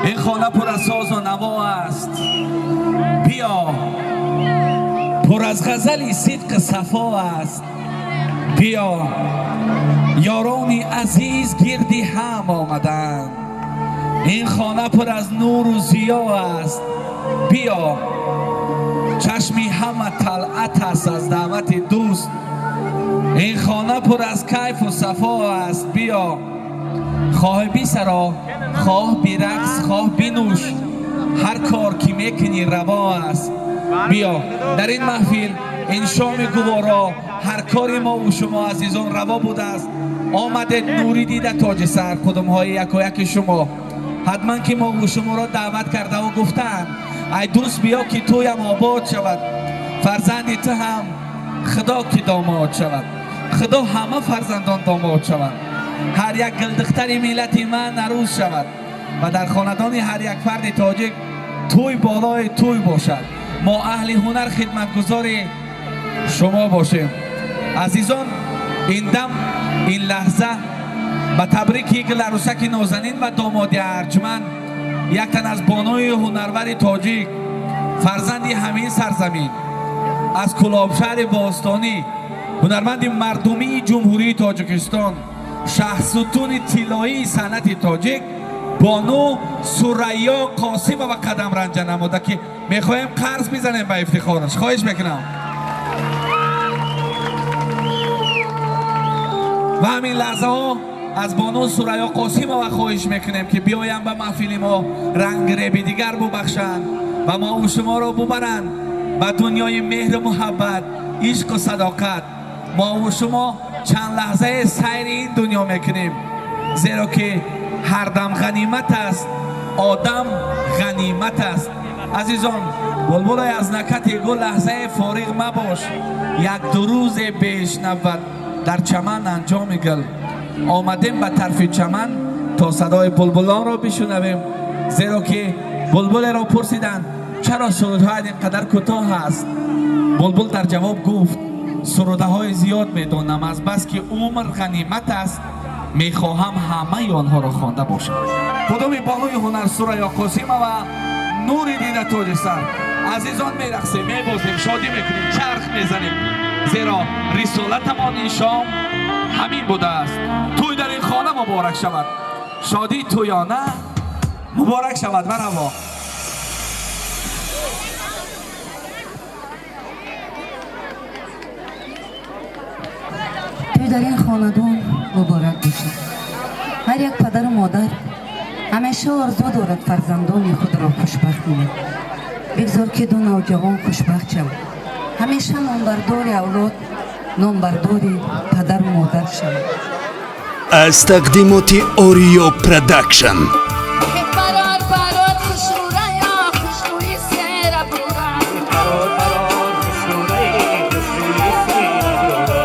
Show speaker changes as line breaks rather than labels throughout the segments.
Ин хона пур аз созу наво аст, биё. Пур аз ғазали сидқи сафо аст, биё. Ёрони азиз гирди ҳам омаданд, ин хона пур аз нуру зиё аст, биё. Чашми ҳама талъат аст аз даъвати дӯст, ин хона пур аз кайфу сафо аст, биё. Хоҳ бисаро, хоҳ бирақс, хоҳ бинӯш, ҳар кор ки мекунӣ раво аст, биё. Дар ин маҳфил, ин шоми гуворо, ҳар кори мову шумо азизон раво будааст. Омадед, нури дида тоҷи сар, қудумҳои якояки шумо. Ҳатман ки мову шуморо даъват кардаву гуфтаанд: ай дӯст, биё ки тӯям обод шавад, фарзанди ту ҳам худо ки домод шавад. Худо ҳама фарзандон домод шаванд, ҳар як гулдухтари миллати ман арӯз шавад ва дар хонадони ҳар як фарди тоҷик тӯй болои тӯй бошад. Мо аҳли ҳунар хидматгузори шумо бошем. Азизон, ин дам, ин лаҳза ба табрики гуларӯсаки нозанин ва домоди арҷманд як тан аз бонуи ҳунарвари тоҷик, фарзанди ҳамин сарзамин, аз Кӯлобшаҳри бостонӣ, ҳунарманди мардумии Ҷумҳурии Тоҷикистон, шаҳсутуни тиллоии санъати тоҷик, бону Сурайё Қосимова қадам ранҷа намуда, ки мехоҳем қарз бизанем ба ифтихораш. Хоҳиш мекунам. Ва ҳамин лаҳзаҳо аз бону Сурайё Қосимова хоҳиш мекунем, ки биёянд, ба маҳфили мо рангреби дигар бубахшанд ва мову шуморо бубаранд ба дунёи меҳру муҳаббат, ишқу садоқат. Мову шумо чанд лаҳзаи сайри ин дунё мекунем, зеро ки ҳар дам ғанимат аст, одам ғанимат аст. Азизон, булбулай аз накати гул лаҳзаи фориғ мабош, як ду рӯзе беш набуд дар чаман анҷоми гул. Омадем ба тарфи чаман то садои булбулонро бишунавем, зеро ки булбулеро пурсиданд: чаро сурудҳоят ин қадар кӯтоҳ аст? Булбул дар ҷавоб гуфт: сурудаҳои зиёд медонам, аз бас ки умр ғанимат аст, мехоҳам ҳамаи онҳоро хонда бошам. Кудуми бонуи ҳунар Сурайё Қосимова, нури дида тоҷи сар. Азизон, мерақсем, мебозем, шодӣ мекунем, чарх мезанем, зеро рисолатамон ин шом ҳамин будааст. Тӯй дар ин хона муборак шавад, шодии тӯёна муборак шавад. Марҳабо.
Тӯй дар ин хонадон муборак бошад. Ҳар як падару модар ҳамеша орзу дорад фарзандони худро хушбахт кунад. Бигзор ки ду навҷавон хушбахт шавад, ҳамеша номбардори авлод, номбардори падару модар шавад.
Аз тақдимоти Ориё Продакшн.
Барор, барор, хушрӯя, хушрӯи сера бура.
Барор, барор, хушрӯи, хушрӯи сера бура.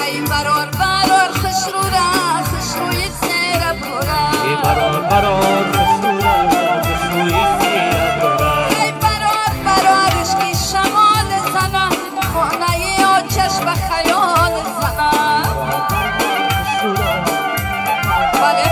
Ай барор, барор, хушрӯя, хушрӯи сера бура.
Барор, барор, хушрӯя, хушрӯи сера бура.
Ай барор, барор, ишқи шамол зана, хонаи очаш ба хаёл зана. Бале.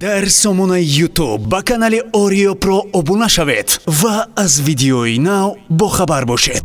Дар сомонаи Ютуб ба канали Ориё Про обуна шавед ва аз видеои нав бохабар бошед.